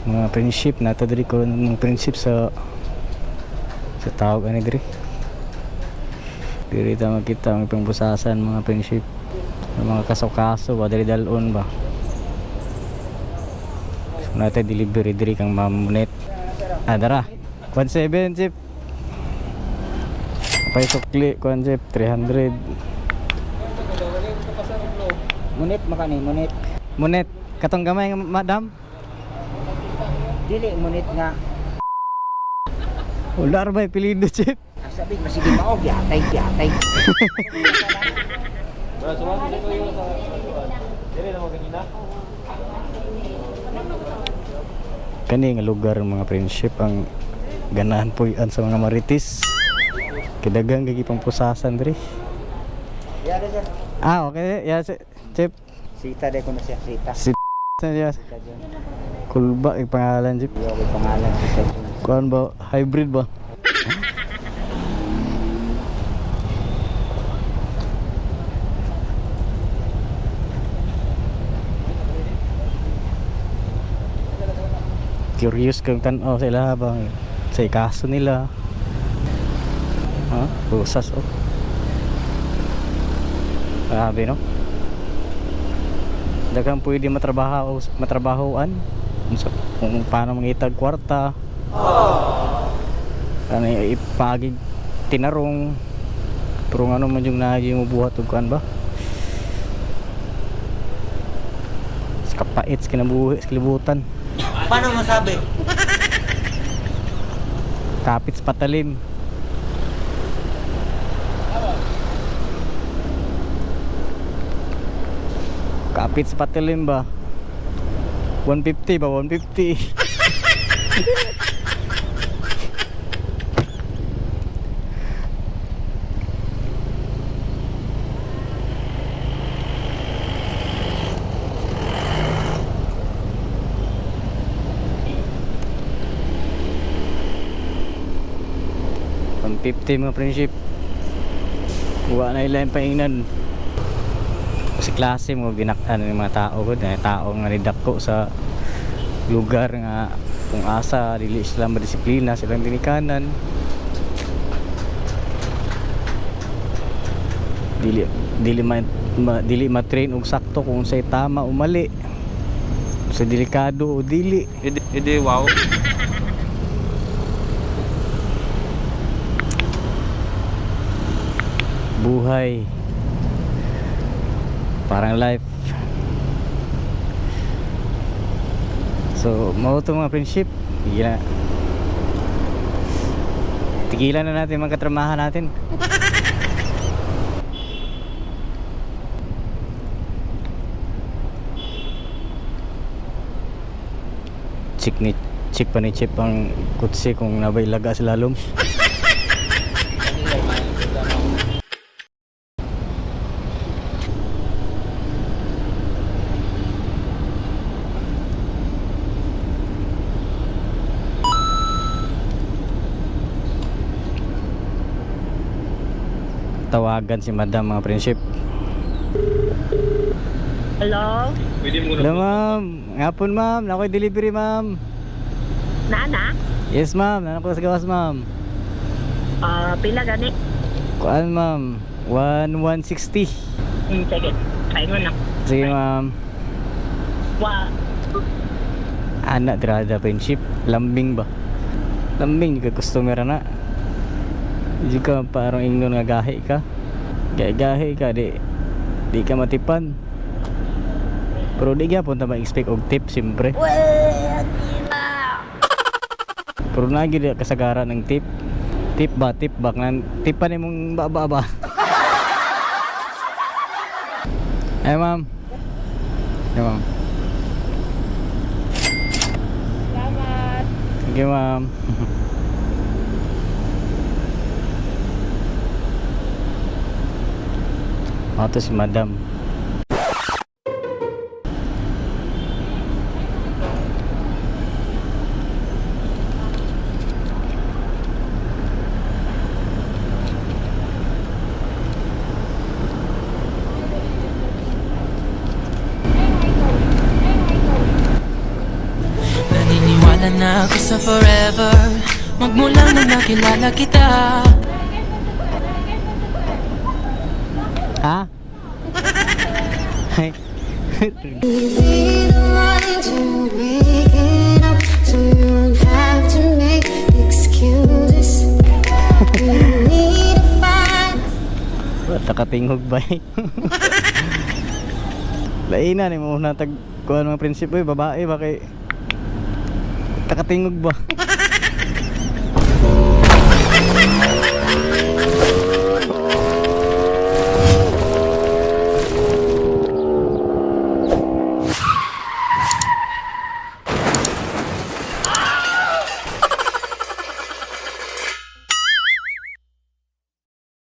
Mga friendship nata diri ko, mga friendship sa tawag ani diri. Diri ta makita ang pangbusasan, mga friendship. Ang mga kaso-kaso ba diri dalon ba. So, nata delivery diri kang Ma'am Munet. Ah, dara. 17, chip. Pay sukli kuan, chip, 300. Munit makani, munit. Munet, katong gamay nga, madam. Dili munit nga. Wala ra ba pilido, chip? Sabi masige maog yatay yatay. Kani nga lugar, mga friendship, ang ganahan puy-an sa mga marites. Kidagang gigi pangpusasan diri. Yara sir. Ah, okay. Yeah, chip. Sita de ko na siya, sita. Si siya. Sita Jun. Kulba yung pangalan, chip. Iyo ko pangalan, Sita Jun. Kuan ba, hybrid ba? Curious kang tan-aw sa ila bang sa kaso nila. Ha? Usas oh. Grabe, no? Daghang pwede matrabaho matrabahoan. Kung paano mangitag kwarta. Ano ipagig tinarong, pero ano man yung naagi mo buhat ug kuan ba? Sa kapait sa kinabuhi sa kalibutan. Paano masabi? Kapit sa patalim. Kapit sa patalim ba? 150 ba? 150. 150, mga friendship. Wa na ila yung paingnan. Kasi klase mo ginakan ng mga tao ko na tao nga nidako sa lugar nga kung asa dili sila madisiplina silang dinikanan, dili dili ma, dili ma-train og sakto kung say tama o mali, sa delikado o dili. Hindi, hindi, wow. Buhay, parang life. So mao to, mga friendship. Tigilan, tigilan na natin mga katramahan natin. Check ni check pa ni chip ang kutsi kung nabay laga sa lalom. Tawagan si madam, mga friendship. Hello? Hello, ma'am. Ngapon, ma'am. Nakoy delivery, ma'am. Nana? Yes, ma'am. Nana ko sa gawas, ma'am. Ah, pila gani? Kuan, ma'am. 1160. Sige. Paingon na. Sige, ma'am. Wa. Ana tirada, friendship. Lambing ba? Lambing ka customer na. Di ka parang ingnon nga gahi ka. Gahi ka di di ka matipan. Pero di gyapon ta ma-expect og tip, siyempre. Pero nagi di kasagaran ng tip. Tip ba, tip ba? Nan, tipan imong baba ba? Ay, ma'am. Ay, ma'am. Salamat. Thank you, ma'am. Ato si madam. Naniniwala na ako sa forever magmula nang nakilala kita. Ha? Ay. Be the one to break it up so you don't have to make excuses. You need to find Wala katinghog ba eh? Lain na ni mo na tag kuan mga prinsipo eh, babae ba kay takatingog ba?